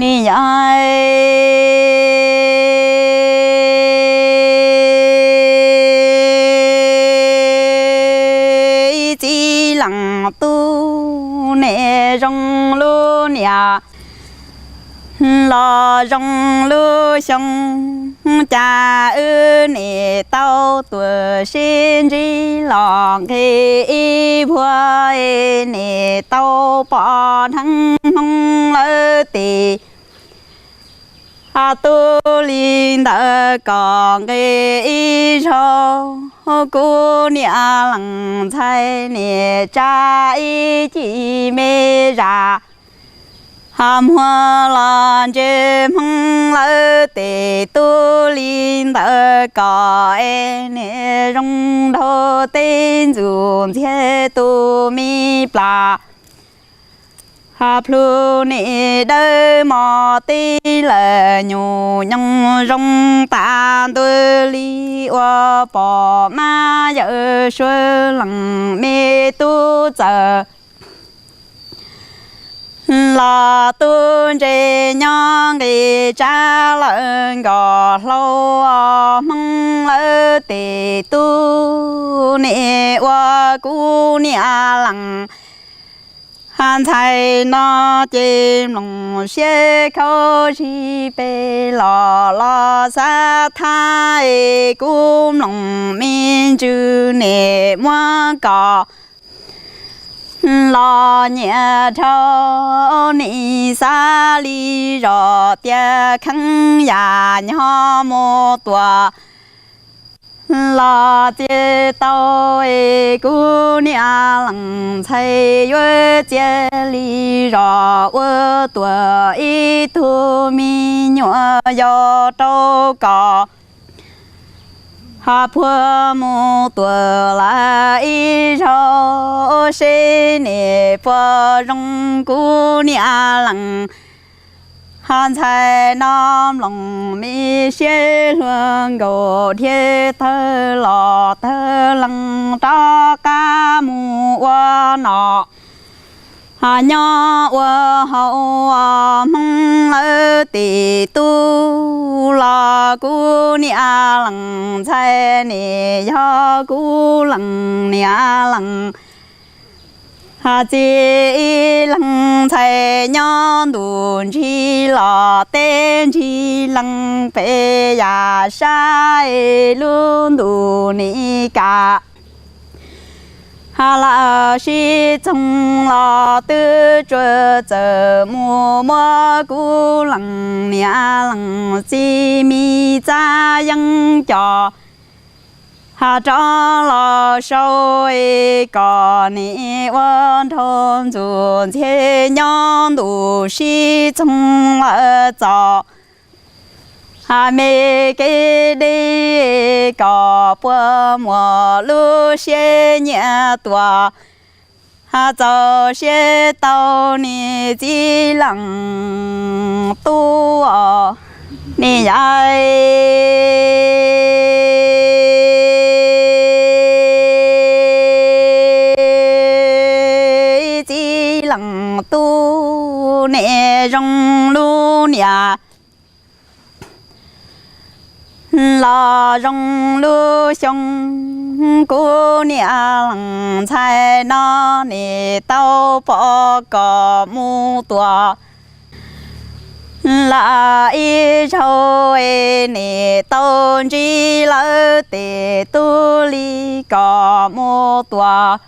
Yog txiv leej tub, nim zoo lub niam los zoo lub xyoo, cas wb nim tau tuam sib ntsib los nqis ib vuag, nim tau pom dheev Hmoob lawv tim. Ho tub li ntawd kom nqis ib zaug, kuv niam leej ntxhais nim tsa ib ci me zam, ho muag los ntsia Hmoob lawv tim. Tub li ntawd kom es nim zoo nraug tej ntxuj ntxiag tus me plas, ho plhu nim dawb mos tib lawm, nyuj nyoos zoo tas ntuj li, ua pom Mab Yawm Suav leej me tub txawm los tub ntse nyob nqis tsab lawm nkaus hlau. Hmoob lawv tim tub nim ua kuv niam leej ntxhais no ces mloog siab khaub zig pes los los xav thab es kuv mloog me ntsws nim muab kom los nyiam dhau. Nim xav li zos tias kheev yam nyob mus tuam los txiav tau es kuv niam leej ntxhais yuav txiav li zos ua tuam ib tug me nyuam yau rau kom ho puag mus tuam lawm ib zaug seb nim puas zoo. Kuv niam leej ntxhais no mloog me siab hluas nkaus dhia tawg los tawg lees rov qab mus ua nom, ho nyob ua hauv Hmoob lawv tim tub los kuv niam leej ntxhais nim yog kuv leej niam leej txiv. Ib leeg ntxhais nyob ntuj ntsig los teb ntsig lees pem yam sab es lub ntuj nim kam. Ho los sib txoog los twb tsuas txawm mus muab kuv leej niam leej txiv me txaj yeeb cos ho rov los sau es kom nim ua nraug ntxuj ntxiag nyob ntuj sib txoog lawm txom ho me kev deb kom puas muaj lub siab nyiam tuaj ho txaus siab tau niam txiv leej tub os. Nim yog txiv leej tub nim zoo lub niam los zoo lub xyoo, kuv niam leej ntxhais no nim tau pom kom mus tuam lawm ib zaug, nim tau ntsib lawv tes tub li kom mus tuam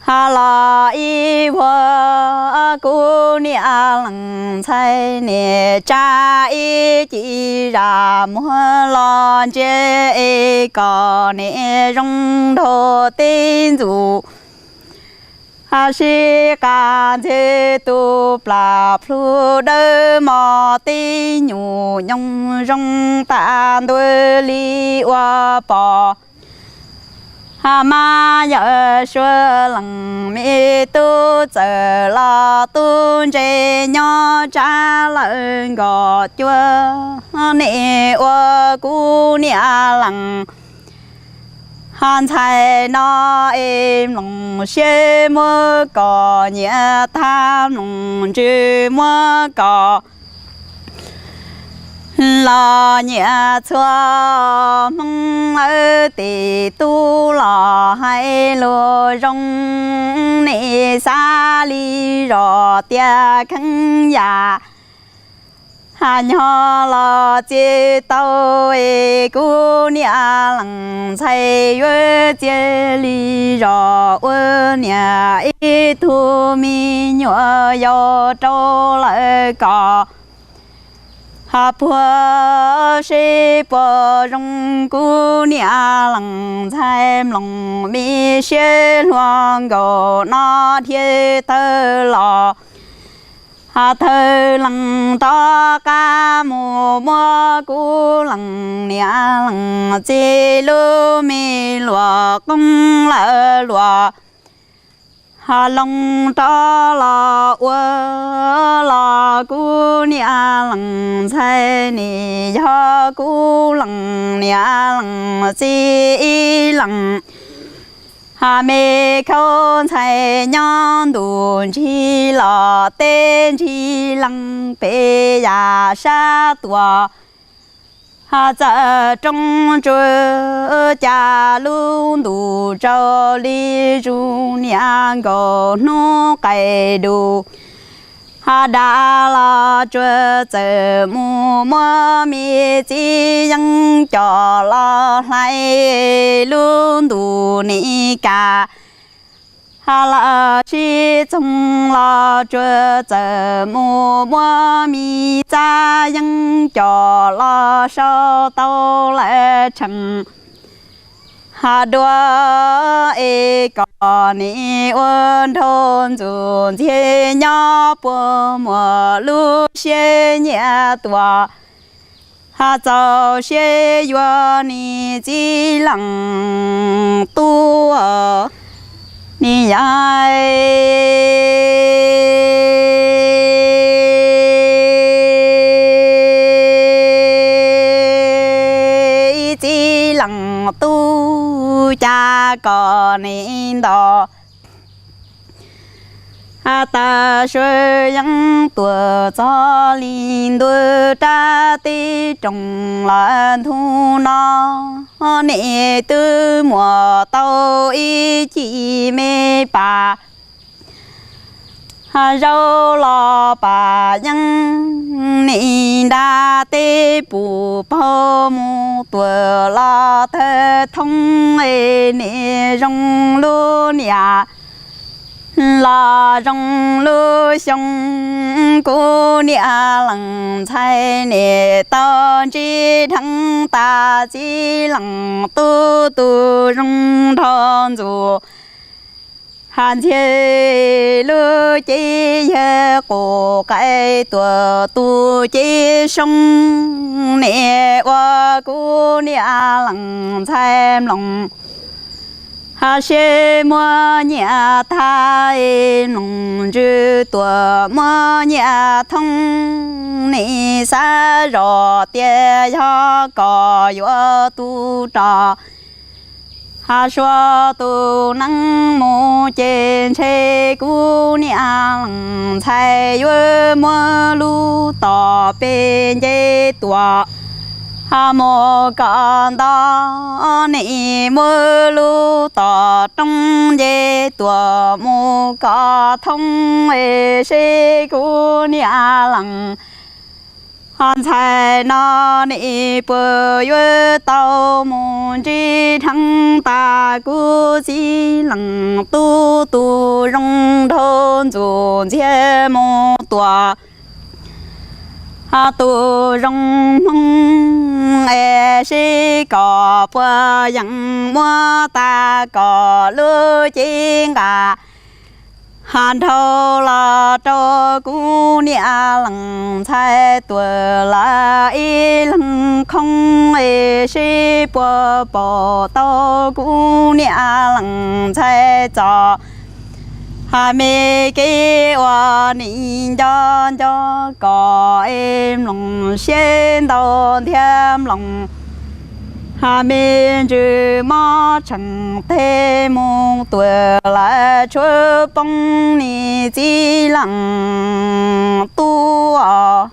ho los ib vuag. Kuv niam leej ntxhais nim tsa ib ci zam muag los ntsia es kom nim zoo nraug tej ntxuj ho sib qas ntxeg tus plas plhu dawb mos tib nyuj nyoos zoo tas ntuj li ua pom ho Mab Yawm Suav leej me tub txawm los tub ntse nyob tsab lawm nkaus cuaj, nim ua kuv niam leej Ho ntxhais no es mloog siab muab kos nyiam tag, mloog ntsws muab kos los nyiam txhua hmoob. Lawv tes tub los hais lus zoo, nej xav li zos tias kheev yam ha nyob los txij tau es kuv niam lees ntxhais yuav txia li zos ua niam ib tug me nyuam yaus rau lawv kom ha puag seb puas zoo. Kuv niam lees ntxhais mloog me siab hluas nkaus no dhia tawg los ha tawg lees rov qab mus muab kuv lees niam lees txiv lub me luas qoob lawm luas ha loo rov los ua los kuv niam lees ntxhais nim yog kuv lees niam lees txiv ib lees ha me khaub ntxhais nyob ntuj ntsig los teb ntsig lees pem yam sab tuam ha txawm roob tsuas cas lub ntuj tsaus li zus niam nkaus hnub qaij dus ha dav los tsuas txawm mus muab me txiv yeeb coj los hlais lub ntuj nim kas ha los sib txoog los tsuas txawm mus muab me txaj yeeb coj los sau tau lawm tshee ha dua es kom nim ua nraug ntxuj ntxiag nyob puag muaj lub siab nyiam tuaj ha txaus siab yuav nim txiv lees tub nim yog ib txiv lees tub cas kom nim nto tas sua yeeb tuaj txog li ntuj rab teb roog lawm ntu no nim twb muaj tau ib cim me pas zaub los pas yeeb nim nrab teb pum paug mus tuaj los tawg thoob es nim zoo lub niam los zoo lub xyoo kuv niam lees ntxhais nim tau ntsib dheev tas txiv lees tub tus zoo nraug ntxuj ha ntxhiab lub cev yawg qus qaib tuaj tus cev soo nim ua kuv niam lees ntxhais mloog ha siab muab nyiam tag es mloog ntsws tuaj muab nyiam thoob nim xav zoj tias yog kom yuav tu rog ha sua tus neeb mus ces ntshe kuv niam lees ntxhais yuav muab lub tom peb nce tuaj ha mus kom nto nim muab lub tom roob nce tuaj mus kom thoob es seb kuv niam lees ho ntxhais no nim puas yuav tau mus ntsib dheev tas kuv txiv lees tub tus zoo nraug ntxuj ntxhiab mus tuaj ha tus zoo hmoob es seb kom puas yeem muab tas kom lub cev nqa ha nraug los rau kuv niam lees ntxhais tuaj lawm ib leeg khoob es seb puas pom tau kuv niam lees ntxhais txoj ha me kev ua nim nco nco kom es mloog siab ntau nthiab mloog Ha me ntsws mob tseem teg mus tuam lawv tshuab poob, nim txiv leej tub os,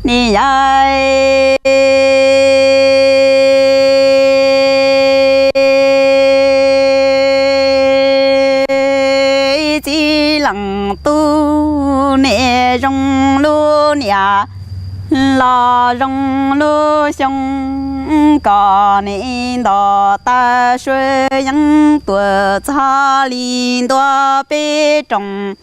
nim yog ib txiv leej tub, nim zoo lub niam los zoo lub xyoo, kom nim nto taw sua yeeb tuam txog li ntua peb rooj.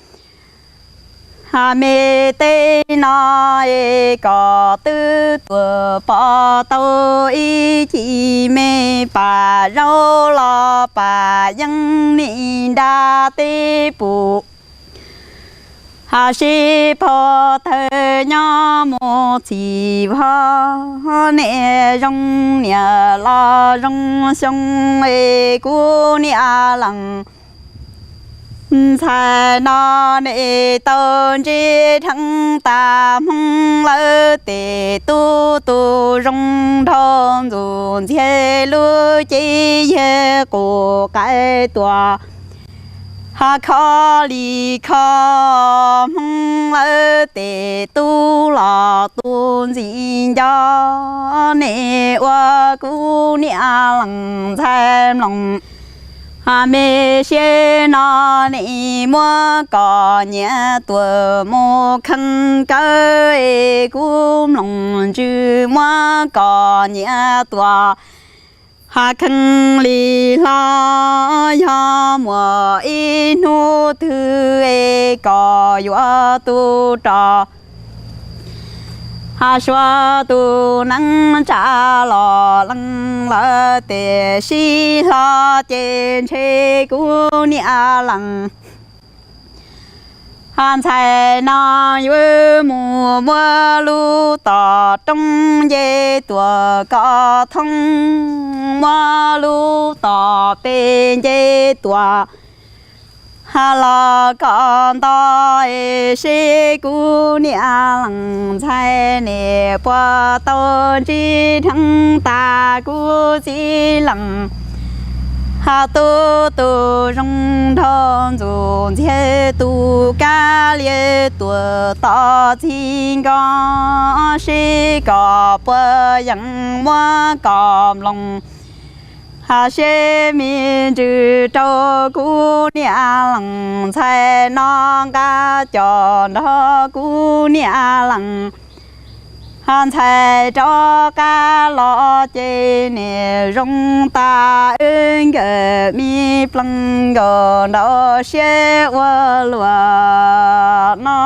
Ha me teb no es kom twb tuam pov tau ib ci me pam zaub los pam yeeb, nim nra teb pum ha sib pov thawj nyob mus txhim vog, nim zoo niam los zoo xyoo es kuv niam leej ntxhais no nim tau ntsib dheev tas Hmoob lawv tes tub, tus zoo nraug ntxuj ntxiag lub cev yawg qus qaib tuam ha kho li kho. Hmoob lawv tes tub los tus ntxim nco, nim ua kuv niam leej ntxhais mloog ha me siab no, nim muab koj niam tuam mus kheej kawg es kuv mloog ntsws muab koj niam tuam ha kheej li hlo. Yog muaj ib hnub twg es koj yuav tu rog ha suav tus neej tsa los leej lawv tes sib hlo, ces ntshe kuv niam leej ha ntxhais no yuav mus muab lub tom roob nce tuam koj thoob, muab lub tom pes nce tuam ha los koj nto, es seb kuv niam leej ntxhais nim puas tau ntsib dheev tas kuv txiv leej ha tub, tus zoo nraug ntxuj ntxiag tus kab liag tuam tom txij nkawm, seb koj puas yeem muab koj mloog ha seb me ntsws rau kuv niam leej ntxhais no nqa coj nrog kuv niam leej ha ntxhais rov qab los, ces nim zoo tas wb nkawm me plees nkaus nraum siab ua luaj no.